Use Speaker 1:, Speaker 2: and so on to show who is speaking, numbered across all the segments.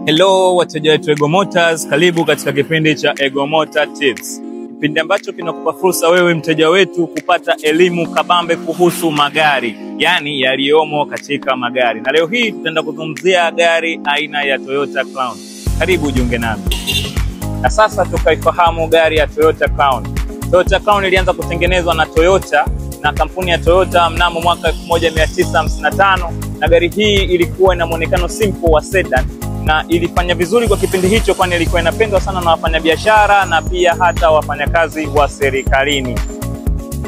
Speaker 1: Hello wateja wetu Ego Motors, karibu katika kipindi cha Ego Motor Tips, kipindi ambacho kinakupa fursa wewe mteja wetu kupata elimu kabambe kuhusu magari, yani yaliyomo katika magari. Na leo hii tutaenda kuzungumzia gari aina ya Toyota Crown. Karibu jiunge nami. Na sasa tukaifahamu gari ya Toyota Crown. Toyota Crown ilianza kutengenezwa na Toyota na kampuni ya Toyota mnamo mwaka 1955, na gari hii ilikuwa ina muonekano simple wa sedan na ilifanya vizuri kwa kipindi hicho, kwani ilikuwa inapendwa sana na wafanyabiashara na pia hata wafanyakazi wa serikalini.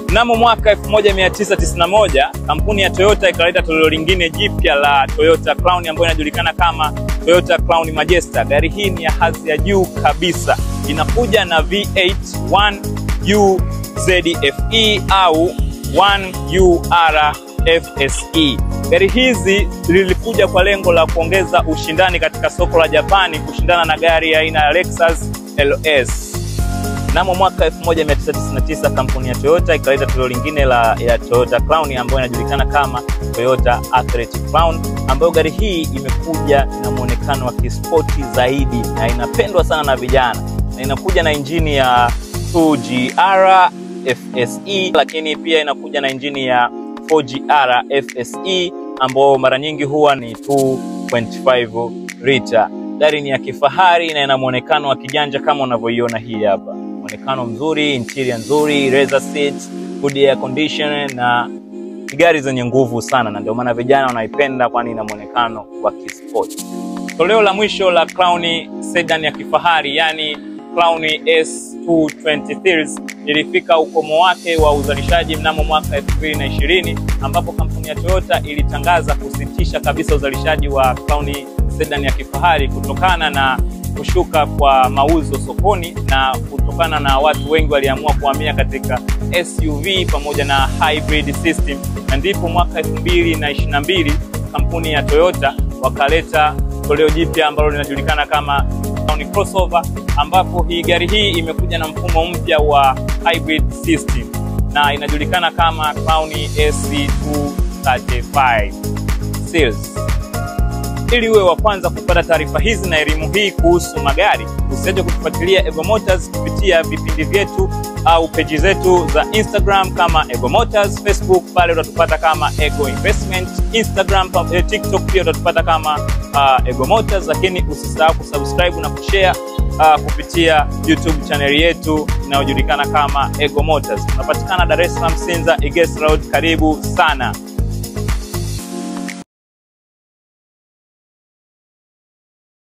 Speaker 1: Mnamo mwaka 1991 kampuni ya Toyota ikaleta toleo lingine jipya la Toyota Crown ambayo inajulikana kama Toyota Crown Majesta. Gari hii ni ya hadhi ya juu kabisa, inakuja na V8 1 UZFE au 1 UR FSE. Gari hizi lilikuja kwa lengo la kuongeza ushindani katika soko la Japani, kushindana na gari aina ya Lexus LS. Mnamo mwaka 1999 kampuni ya Toyota ikaleta toleo lingine ya Toyota Crown ambayo inajulikana kama Toyota Athletic Crown, ambayo gari hii imekuja na muonekano wa kispoti zaidi na inapendwa sana na vijana, na inakuja na injini ya 2GR FSE, lakini pia inakuja na injini ya 4GR FSE ambao mara nyingi huwa ni 2.5 liter. Gari ni ya kifahari na ina muonekano wa kijanja kama unavyoiona hii hapa. Muonekano mzuri, interior nzuri, leather seats, good air condition, na gari zenye nguvu sana, na ndio maana vijana wanaipenda kwani ina muonekano wa kisport. Toleo la mwisho la Crown sedan ya kifahari, yani Crown S223, ilifika ukomo wake wa uzalishaji mnamo mwaka 2020, ambapo kampuni ya Toyota ilitangaza kusitisha kabisa uzalishaji wa Crown sedan ya kifahari kutokana na kushuka kwa mauzo sokoni na kutokana na watu wengi waliamua kuhamia katika SUV pamoja na hybrid system. Na ndipo mwaka 2022 kampuni ya Toyota wakaleta toleo jipya ambalo linajulikana kama Crown Crossover, ambapo hii gari hii imekuja na mfumo mpya wa hybrid system na inajulikana kama Crown SC235 Series. Ili uwe wa kwanza kupata taarifa hizi na elimu hii kuhusu magari, usiache kutufuatilia Ego Motors kupitia vipindi vyetu au peji zetu za Instagram kama Ego Motors, Facebook pale utatupata kama Ego Investment, Instagram, TikTok pia utatupata kama Ego Motors. Lakini usisahau kusubscribe na kushare kupitia YouTube channel yetu inayojulikana kama Ego Motors. Tunapatikana Dar es Salaam, Sinza, Igesi Road. Karibu sana.